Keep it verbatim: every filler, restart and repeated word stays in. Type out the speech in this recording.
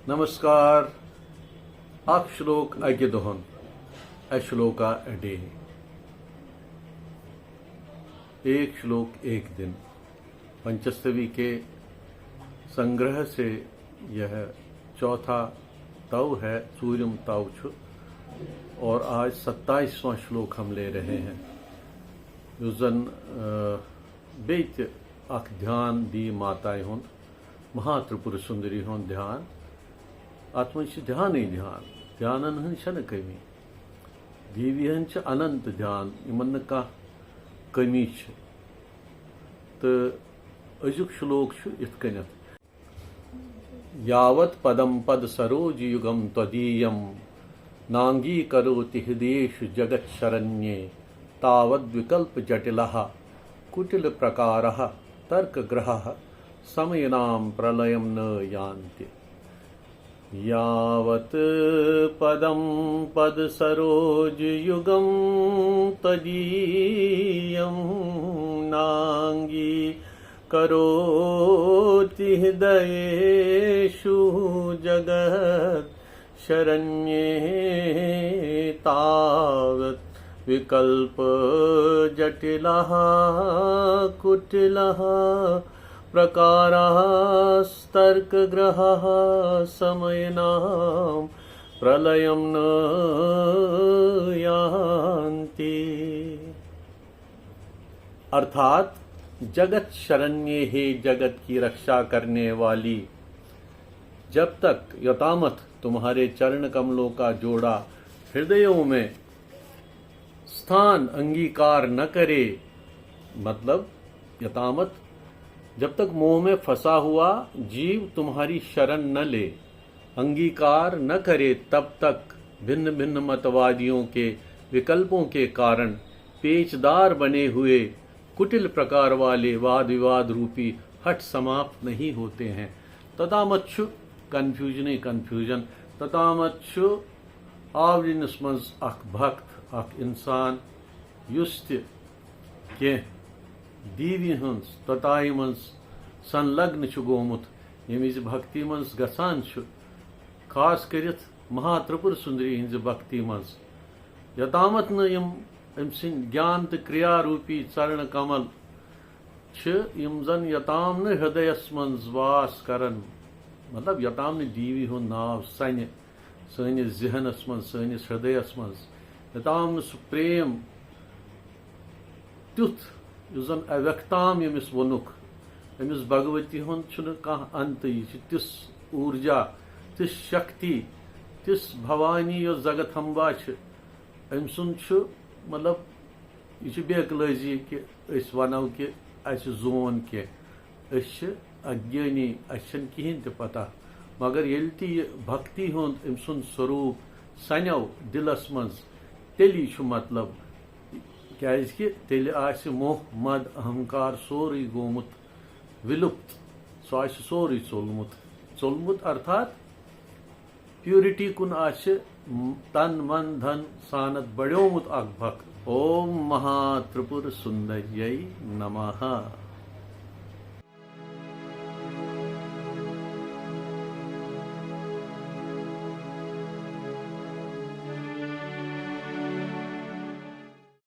नमस्कार। اکھ شلوک اکہِ دۄہن، a shloka a day. एक श्लोक एक दिन. पंचस्तवी के संग्रह से यह चौथा तव है, ژوٗرِم तव چھُ. और आज सत्ताईसवाँ श्लोक हम ले रहे हैं. یُس زن بیٚیہِ تہِ اکھ دھیان دی ماتایہِ ہُنٛد، مہا ترپر سندری ہُنٛد دھیان. اتھ منٛز چھِ دھیانٕے دھیان، دھیانن ہٕنٛز چھنہٕ کٔمی. دیوی ہٕنٛز چھِ اننت دھیان، یِمن نہٕ کانٛہہ کٔمی چھِ. تہٕ أزیُک شلوک چھُ یِتھ کٔنٮ۪تھ. यावत् पदं पदसरोजयुगं त्वदीयं नाङ्गीकरोति हृदेषु जगत्शरण्ये तावद्विकल्पजटिलः कुटिलप्रकारः तर्कग्रहः समयिनां प्रलयं न यान्ति. यावत् पदं पदसरोजयुगं त्वदीयं नाङ्गीकरोति हृदेषु जगत् शरण्ये तावत् विकल्पजटिलः कुटिलः प्रकारः तर्कग्रहः समयिनां प्रलयं न यान्ति. अर्थात जगत शरण्ये, हे जगत की रक्षा करने वाली, जब तक, यतामत, तुम्हारे चरण कमलों का जोड़ा हृदयों में स्थान अंगीकार न करे, मतलब यतामत, जब तक मोह में फंसा हुआ जीव तुम्हारी शरण न ले, अंगीकार न करे, तब तक भिन्न भिन्न मतवादियों के विकल्पों के कारण पेचदार बने हुए कुटिल प्रकार वाले वाद विवाद रूपी हठ समाप्त नहीं होते हैं. توٚتامَتھ چھُ confusion-ٕے confusion. توٚتامَتھ چھُ آورِنَس منٛز اکھ بھکت، اکھ انسان، یُس تہِ کینٛہہ دیوی ہٕنٛز توٚتایہِ منٛز سنلگن چھُ گوٚمُت، ییٚمہِ وِزِ بھکتی منٛز گژھان چھُ، خاص کٔرِتھ مہا ترپر سُندری ہٕنٛزِ بھکتی منٛز. یوٚتامَتھ نہٕ یِم أمۍ سٕنٛدۍ گیان تہٕ کریا روٗپی چرن کمل چھِ، یِم زن یوٚتام نہٕ ہردیس منٛز واس کرن، مطلب، یوٚتام نہٕ دیوی ہُنٛد ناو سنہِ سٲنِس ذہنس منٛز، سٲنِس ہردیس منٛز، یوٚتام نہٕ سُہ پریم تیُتھ، یُس زن اویکتام ییٚمِس ووٚنُکھ، أمِس بھگوتی ہُنٛد چھُنہٕ کانٛہہ انتہٕ. یہِ چھِ تِژھ اوٗرجا، تِژھ شکتی، تِژھ بھوانی، یۄس جگتمبا چھِ. أمۍ سُنٛد چھُ، مطلب، یہِ چھُ بے اخلٲقی کہِ أسۍ ونو کہِ اَسہِ زون کینٛہہ. أسۍ چھِ اگیٲنی، اَسہِ چھَنہٕ کِہیٖنۍ تہِ پتہ. مگر ییٚلہِ تہِ یہِ بھکتی ہُنٛد أمۍ سُنٛد سوروٗپ سنیو دِلس منٛز، تیٚلی چھُ مطلب، کیازِ کہِ تیٚلہِ آسہِ موہ، مد، اہنکار سورُے گوٚمُت ولپت، سُہ آسہِ سورُے ژوٚلمُت. ژوٚلمُت ارتھات پیورٹی کُن آسہِ تن من دھن سانت بڑیومُت اکھ بھکت. اوم مہا ترپر سندریے نمہ.